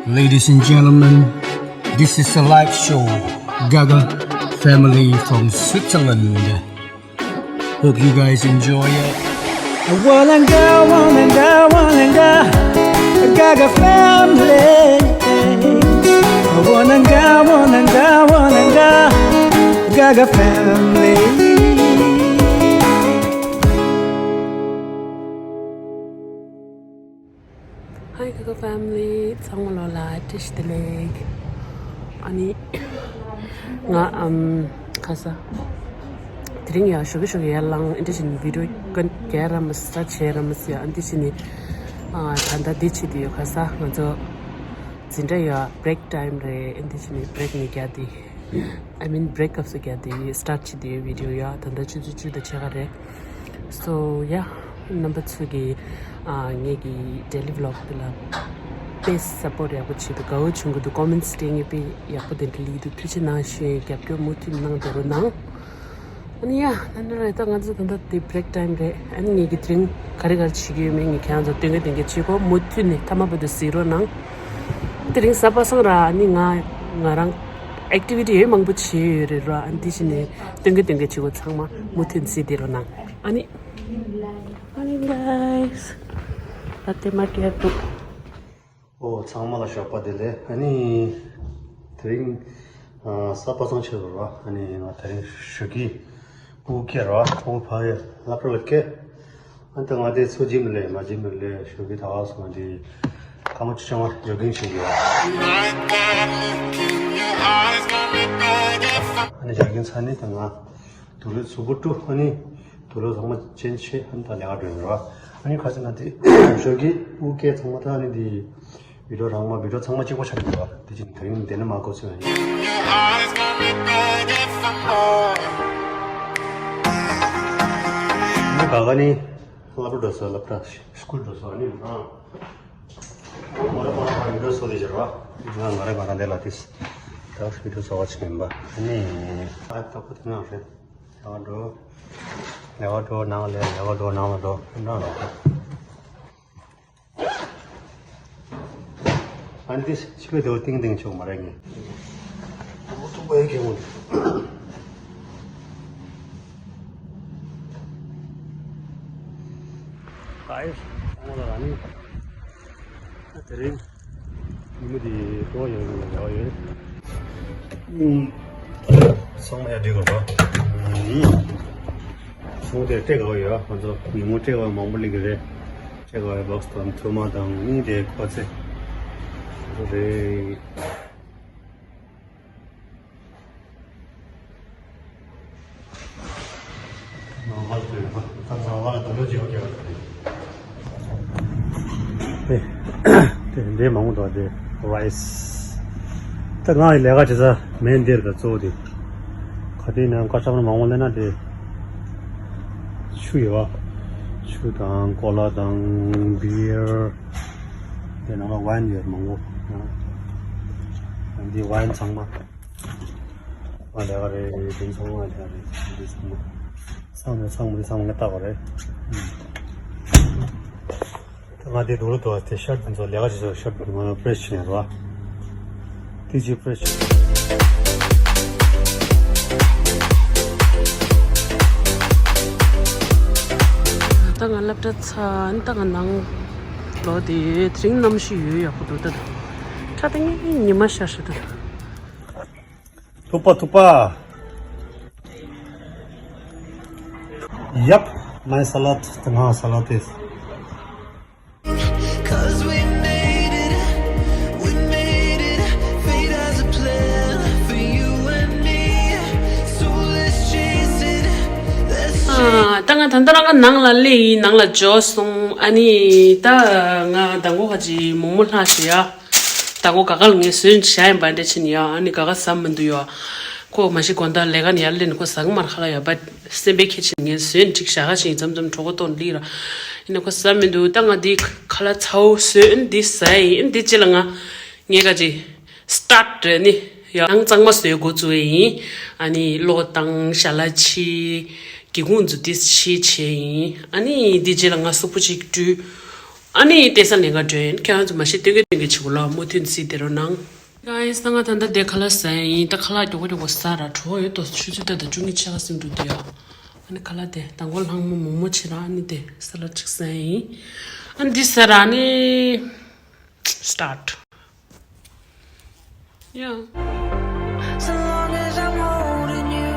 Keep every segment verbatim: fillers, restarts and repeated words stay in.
Ladies and gentlemen, this is a live show, Gaga family from Switzerland. Hope you guys enjoy it. Wananga, wananga, wananga, Gaga family. Wananga, wananga, wananga, Gaga family. Hi Gaga family, ཚང་མ་ལོ་ལ་བཀྲ་ཤིས་བདེ་ལེགས། ཨ་ནི་ང་ཨམ་ཁ་ས་དེ་རིང་ཡ་ཞོགས་ཀས་ཞོགས་ཀས་ཡར་ལངས། ཨིན་དྲ་བཞིན་བི་ཌིའོ་ཀ་རྒྱག་ར་མ་ས་བྱས་ར་མ་ས་ཡ། ཨིན་དྲ་བཞིན་ནི་ཨ་ད་ལྟ་འདི་བྱེད་དུ་ཡོད། ཁ་ས་ང་ཚོ་འཛིན་གྲྭ་ཡ་བྷི་རེག་ཊའིམ་རེད། ཨིན་དྲ་བཞིན་ནི་བྷི་རེག་ནི་རྒྱག་དེ། I mean break up སུ་རྒྱག་དེ་སི་ཊར་ཊི་བྱེད་དེ་བི་ཌིའོ་ཡ། ད་ལྟ་ཆུ་ཚོད་བཅུ་དང་ཕྱེད་ཀ་རེད། So yeah, རྣམ་པ་ཚོ་གི་ཨ་ངེད་ཀྱི་ཌེ་ལི་བི་ལོག་འདི་ལ་དཔེ་སབ་པོར་ཊི་ཡག་པོ་བྱེད་དུ་དགའ་བོ་བྱུང་གི་འདུག་ཀོ་མེན་ཊི་སྤྲད་མཁན་དཔེ་ཡག་པོ་དེ་འདྲ་སླེབས་འདུག་ཐུགས་རྗེ་གནང་ཞུ་ཡིན། རྒྱབ་སྐྱོར་མུ་མཐུད་གནང་བསྡད་རོགས་གནང་། ཨ་ནི་ཡ་ད་ནི་རེད། ད་ང་ཚོ་ད་ལྟ་དེ་བྷི་རེག་ཊའིམ་རེད། ཨ་ནི་ངེད་ཀྱི་དེ་རིང་ག་རེ་ག་རེ་བྱེད་ཀྱི་ཡོད་མེད་ངས་ཁྱེད་རང་ཚོ་སྟོན་གི་སྟོན་གི་བྱེད་གོ་མུ་མཐུད་ནས་མཐའ་མ་བར་དུ་གཟིགས་རོགས་གནང་། དེ་རིང་གཟའ་པ་སངས་ར། ཨ་ནི་ང་ང་རང་ཨེག་ཊི་བི་ཊི་ཡོད་མང་པོ་བྱས་ཡོད་རེད་ར། ཨ་ནི་དེ་བཞིན་ནས་སྟོན་གི་སྟོན་གི་བྱེད་གོ་ཚང་མ་མུ་མཐུད་གཟིགས་བསྡད་རོགས་གནང་། ཨ་ནི་ཨ་ནི་གྷའི་སི་ད་ལྟ་མ་སྐྱེལ་འདུག་ཨོ་ཚང་མ་ལ་ཞོགས་པ་བདེ་ལེགས། ཨ་ནི་དེ་རིང་ཨ་གཟའ་པ་སངས་ཆེད་དུ་ར། ཨ་ནི་ང་དེ་རིང་ཞོགས་ཀས་སྤུ་གུ་སྐྱེལ་ར། སྤུ་གུ་ཕ་གིར་སློབ་གྲྭ་ལ་སྐྱེལ། ཨ་ནི་ད་ང་དེ་ཚོ་ཇིམ་ལ་སླེབས། མ་ཇིམ་ལ་སླེབས་ཞོགས་ཀས་ད་བར་སོང་དེ་སྐར་མ་བཅུ་ཆ་ལྔ་ཇོ་གིང་བྱེད་ཀྱི་ཡོད། ཨ་ནི་ཇོ་གིང་ཚར་ནས་ད་ང་དུག་ལོག་གཟུགས་པོ་བཀྲུ། ཨ་ནི་དུག་ལོག་ཚང་མ་ཅེན་ཇི་བྱས། ཨ་ནི་ད་ལས་ཀ་འགྲོ་ཡིན་ར། ཨ་ནི་ཁ་ཅིག་ང་དེ་ཞོགས་ཀས་སྤུ་གུ་སྐྱེལ་ཚང་མ་ད་ཨ་ནི་དེ་བི་ཌིའོ་རང་མ་བི་ཌིའོ་ཚང་མ་གཅིག་པ་ཆགས་ཀྱི་འདུག་བ། དེ་ཅིག་དེ་རིང་དེ་ནས་མ་གོ་ཚོད་ཡིན། ནི་ག་ག་ནི་སློབ་གྲྭ་འགྲོ་ས། སློབ་གྲྭ་སི་ཀུལ་འགྲོ་ས་ནི་ང་ང་རེ་ག་རང་བི་ཌིའོ་བཟོ་དེ་བྱེད་ར། ང་ང་རེ་ག་རང་དེ་ལ་དེ་ད་བི་ཌིའོ་བཟོ་བ་ཆེན་པ་ནི་ཨ་ད་ཁོ་དེ་ནང་རེད། ལས་ཀ་འགྲོ། ལས་ཀ་འགྲོ་ནང་ལས་ལས་ཀ་འགྲོ་ནང་ལ་འགྲོ་ནང་ལ་འགྲོ། ཨ་ནི་ཕྱི་པའི་དེ་བ་ཏིང་ཏིང་ཆོག་མ་རེད་ངས། ཐུག་པའི་གེ་མོ། ཨའི་ཨོ་ལ་ཨ་ནི་དེ་རིང་ཉི་མ་དེ་ཏོ་ཡོད་ཡོད་ཡོད། ཨུམ། ཚང་མ་ཡར་སྒྲིག་དགོས་རོགས། ཚང་མ་དེ་སྤྲད་དགོས་ཡོད། ང་ཚོ་ཉིན་མོ་སྤྲད་དགོས་མང་པོ་སླེབས་ཀྱི་རེད། སྤྲད་དགོས་ཡོད། བོག་སི་དང་ཐུར་མ་དང་ཨ་ནི་དེ་ཁོ་ཚེ་རེད། དེ་འདྲའི་མང་པོ་འདུག་དེ་རའི་སི། ད་ང་ཡི་ལས་ཀ་བྱེད་ས་མེན་འདིར་ག་གཙོ་བོ་དེ་ག་དེ་ནང་ཀ་ཤ་མང་པོ་ལེན་ན་དེ་ཆུ་ཡོད་བ། ཆུ་དང་ཀོ་ལ་དང་བི་ཡར། དེ་ནང་ལ་ཝའིན་ཡོད་མང་པོ། འདི་ཝའིན་ཚང་མ། ང་ལས་ཀ་རེད། དེ་ཚང་མ་ལས་ཀ་རེད། འདི་ཚང་མ། ཚང་མ་ཚང་མ་འདི་ཚང་མ་ངས་བཏགས་པ་རེད། ད་ང་དེ་དུག་ལོག་འདུག་བ། དེ་ཤར་དེ་ཚོ་ལས་ཀ་བྱེད་ཚོ་ཤར་དུ་ང་ཕི་རེ་ཤི་བྱས་ནས་རོ། དེ་ཅིག་ཕི་རེ་ཤི། ད་ང་སློབ་གྲྭ་ཚར། ད་ང་ནང་ལོག་དེ་དེ་རིང་གནམ་གཤིས་ཡོད་ཡག་པོ་འདུག་ད་ཁ་ད་ངས་ཉི་མ་ཤར་ཤར་འདུག་ཐུག་པ་ཐུག་པ། Yep, my salad. ད་ང་salad is. 'Cause we made it, we made it. Fate has a plan for you and me. So let's chase it. Let's chase it. ཨ། ད་ང་ད་ལྟ་རང་ག་ནང་ལ་སླེབས་ཡིན། ནང་ལ་འབྱོར་སོང་། ཨ་ནི་ད་ང་མདང་དགོང་ཁ་ཅིག་མོག་མོག་ལྷག་བྱས་ཡ། མདང་དགོང་ག་ག་ལ་ངས་ཟོས་བཞག་ཡིན་པ་འདྲ་ཕྱིན་ཡ། ཨ་ནི་ག་ག་ཟ་མི་འདུག་ཡ། ཁོ་མ་གཞི་དགོང་དག་ལས་ཀ་ནས་ཡར་སླེབས་ནས་ཁོ་ཟ་གི་མ་རེད་ཁ་ལག་ཡ། བ་སེམས་པའི་ཁྱད་ཆེ་ངས་ཟོས་ནས་ཅིག་བཞག་ག་ཕྱིན། མཚམས་མཚམས་གྲོད་ཁོག་ལྟོགས་ནས་སླེབས་ར། ཡིན་ནའི་ཁོ་ཟ་མི་འདུག་ད་ང་འདི་ཁ་ལག་ཚ་བོ་ཟོས། ཨ་ནི་འདི་ཟ་ཡིན། ཨ་ནི་འདི་རྗེས་ལ་ང་ངས་ག་ཅིག་སི་ཊར་ཊི་རེད་ནི་ཡ། ནང་གཙང་མ་བཟོས་འགོ་བཙུགས་ཡིན། ཨ་ནི་གློག་བཏང་། ཞལ་ལག་ཕྱིས། སྒེའུ་ཁུང་ཚོ་འདི་ཕྱིས་བྱས་ཡིན། ཨ་ནི་འདི་རྗེས་ལ་ང་སུབ་པོ་ཅིག་བཀྲུས། ཨ་ནི་དེང་སང་ལས་ཀ་འགྲོ་ཡིན། ཁྱེད་རང་ཚོ་མ་གཞི་སྟོན་གི་སྟོན་གི་བྱེད་དགོས་ལ་མུ་མཐུད་གཟིགས་བསྡད་རོགས་གནང་། Guys། ད་ང་ད་ལྟ་དེ་ཁ་ལག་ཟ་ཡིན། ད་ཁ་ལག་མགྱོགས་པོ་མགྱོགས་པོ་ཟ་ར། གྲོད་ཁོག་ཡོད་དོ། ཆུ་ཚོད་ད་ལྟ་བཅུ་གཉིས་ཕྱེད་ཀ་ཟིན་འགྲོ་འདུག་ཡ། ཨ་ནི་ཁ་ལག་དེ་དང་པོ་ལྷག་མ་མོག་མོག་བྱེད་ར། ཨ་ནི་དེ་ས་ལད་ཅིག་ཟ་ཡིན། ཨ་ནི་འདི་ཟ་ར། ཨ་ནི་start། Yeah. So long as I'm holding you,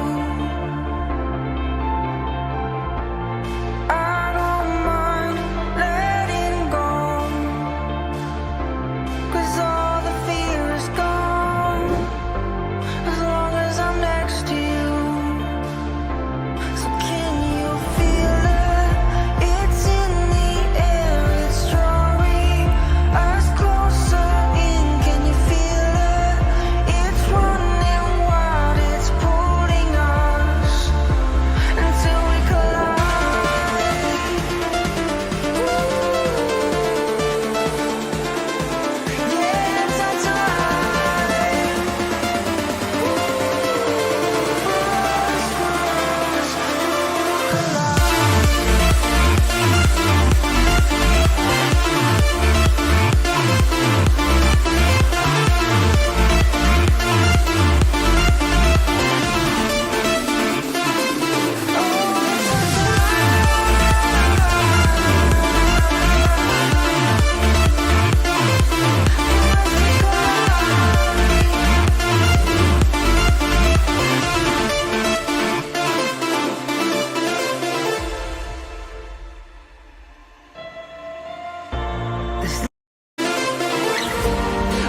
I don't mind letting go. 'Cause all the fear is gone as long as I'm next to you. So can you feel it? It's in the air, it's drawing us closer in. Can you feel it? It's running wild, it's pulling us until we collide.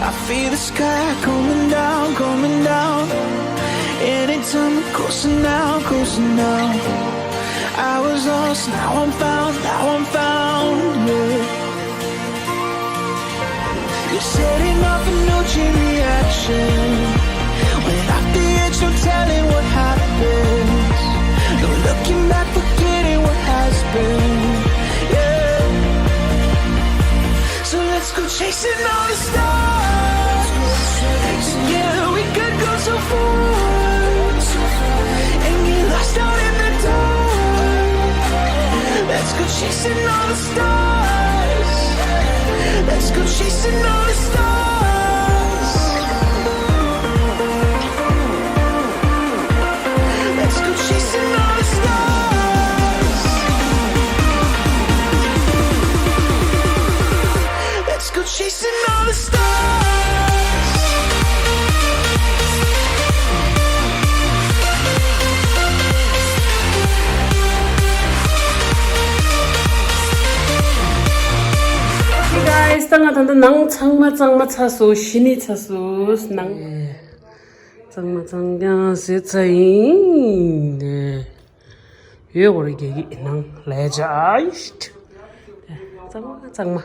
I feel the sky coming down, coming down. Anytime we're closer now, closer now. I was lost, now I'm found, now I'm found, yeah. You're setting off a new chain reaction. When off the edge, no telling what happens. No looking back, forgetting what has been, yeah. So let's go chasing all the stars. Yeah, we could go so far and get lost out in the dark. Let's go chasing all the stars. Let's go chasing all the stars. Let's go chasing all the stars. Let's go chasing all the stars. Hey guys, ད་ང་ད་ལྟ་ནང་ཚང་མ་གཙང་མ་ཚར་སོང་། གཞི་ནས་ཚར་སོང་། ནང་གཙང་མ་གཙང་རྐྱང་བཟོས་ཚར་ཡིན། ཡོད་གོ་རེ་རྒྱག་གི་ནང་ལས་བྱ་ཨིས། གཙང་མ་གཙང་མ།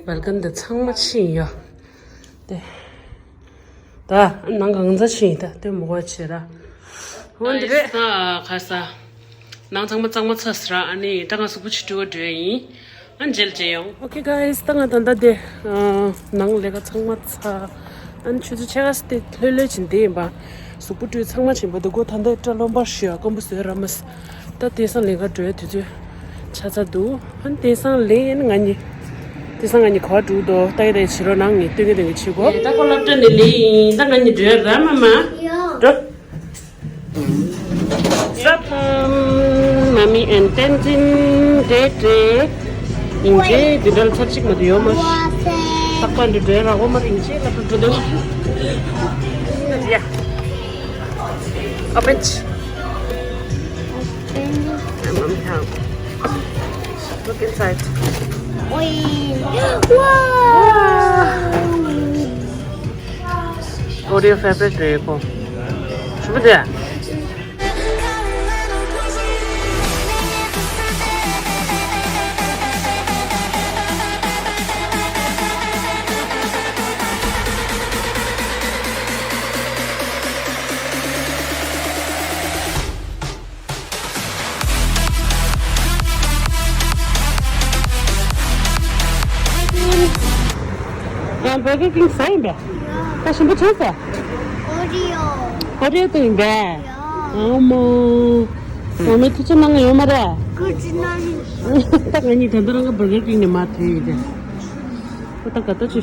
བལ་ཀན་དེ་ཚང་མ་ཕྱིན་ཡོད། དེ་ད་ནང་གང་ཚ་ཕྱིན་ད་དེ་མོ་བ་བྱེད་ར། འོན་ཏེ་རེད། ཁ་ས་ཁ་ས། ནང་ཚང་མ་གཙང་མ་ཚར་སོང་ར། ཨ་ནི་ད་ང་གཟུགས་པོ་ཕྱི་དྲོ་བ་འགྲོ་ཡ་ཡིན། ཨ་ནི་མཇལ་མཇལ་ཡོང་། Okay guys, ད་ང་ད་ལྟ་དེ་ནང་ལས་ཀ་ཚང་མ་ཚར། ཨ་ནི་ཆུ་ཚོད་ཕྱེད་ཀ་སྟེ་ལྷོད་ལྷོད་ཕྱིན་དེ་ཡིན་པ། གཟུགས་པོ་བཀྲུས་ཚང་མ་ཕྱིན་པ་དེ་གོ། ད་ལྟ་སྐྲ་ལོ་འབར་ཞུ་ཡ་སྐམ་པོ་བཟོས་ར་མ་སོང་། ད་དེང་སང་ལས་ཀ་འགྲོ་ཡ་དུས་ཚོད་ཆགས་ཚར་འདུག་ཨ་ནི་དེང་སང་ལས་ཨ་ནི་ང་གཉིས། དེང་སང་ང་གཉིས་ག་པར་འགྲོ་འདུག་ལྟ་ཡ་ལྟ་ཡ་བྱེད་རོགས་གནང་། ངས་སྟོན་གི་སྟོན་གི་བྱེད་གོ། ད་ཁོ་སློབ་གྲྭ་ནས་ལས་ཡིན། ད་ང་གཉིས་འགྲོ་ཡ་ར་མ་མ། ཡ། འགྲོ། Welcome, Mommy and Tenzin, Date Ray. ཡིན་ཅེ་དེ་འདྲ་ཚར་གཅིག་མ་དུ་ཡོད་མ། ལྟག་པ་འདི་འདྲའི་ར་འོ་མ་རིང་ཅེ་ལ་འགྲོ་འགྲོ་འདུག Yeah. Open. Mommy help. Look inside. Oi. Wow. Audio favorite reko. Shubidya. ཡང་Burger King ཟ་ཡིན་པས། ད་ཞིམ་པོ་བྱུང་ཟེར། Oreo. Oreo དེ་ཡིན་པས། ཡ། ཨ་མ། ངོ་མའི་ཐུགས་ཆེ་གནང་ཡོད་མ་རེད། ཀུ་ཅི་ན་ནི། ད་ང་གཉིས་ད་ལྟ་རང་གི་Burger King ནས་མར་ཐོན་ཡོད་དེ། ད་ག་ད་ཅི།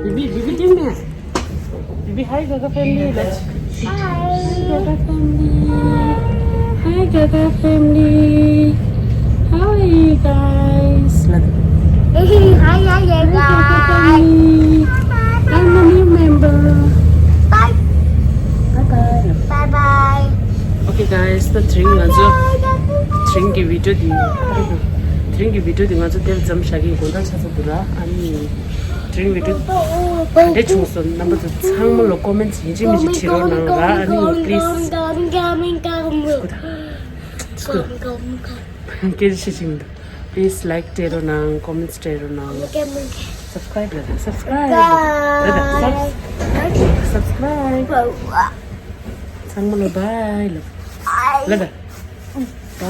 Bibi, Bibi, Bibi, hi, Gaga family. Hi, Gaga family. Hi, Gaga family. How are you guys? Hi, hi, hi, Gaga guys. Family. I'm a new member. Bye. Bye bye. Bye bye. Okay guys, ད་དེ་རིང་ང་ཚོ་དེ་རིང་གི་video འདི་དེ་རིང་གི་video འདི་ང་ཚོ་དེར་མཚམས་བཞག་གི། དགོང་དག་ཆགས་ཚར་འདུག་ར། ཨ་ནི་དེ་རིང་video འདི་ག་འདྲ་བྱུང་སོང་རྣམ་པ་ཚོ་ཚང་མ་ལ་comment ཡིན་གཅིག་མིན་གཅིག་བྲིས་རོགས་གནང་ར། ཨ་ནི་please། སྐད་ཆ་བཤད་ཤེས་མི་འདུག Please like སྤྲད་རོགས་གནང་། comments སྤྲད་རོགས་གནང་། subscribe ལ་subscribe ལ་subscribe ཚང་མ་ལ་bye ལ་ལ་bye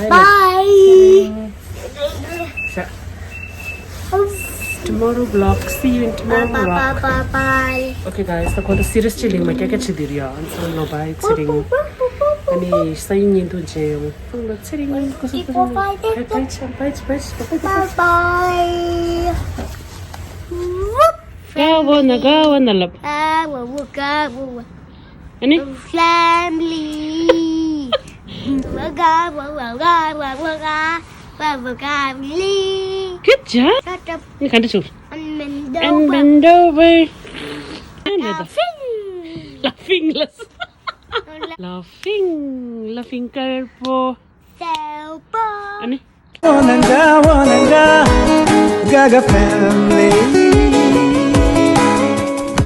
bye. Tomorrow vlog. See you in tomorrow vlog. Bye bye. Okay guys, ད་ཁོ་ད་serious ཅིག་ལིང་མ་ཀྱ་ཀྱ་ཆི་དིར་ཡ། ཨན་ཚང་ལོ་bye ཚེ་རིང་། ཨ་ནི་ས་ཡིན་ཉིན་དུ་མཇལ་ཡོང་། ཚང་ལོ་ཚེ་རིང་། ཁོ་སོ་ཚེ་རིང་། bye bye bye bye. Bye bye. Bye bye. Bye bye. ཨ་ནི། Family. Good job. Shut up. ནི་ག་འདྲ་བྱུང་། And bend over. And bend over. Laughing. Laughing ལ། Laughing. Laughing དཀར་པོ། ཨ་ནི། Wananga, wananga, Gaga family.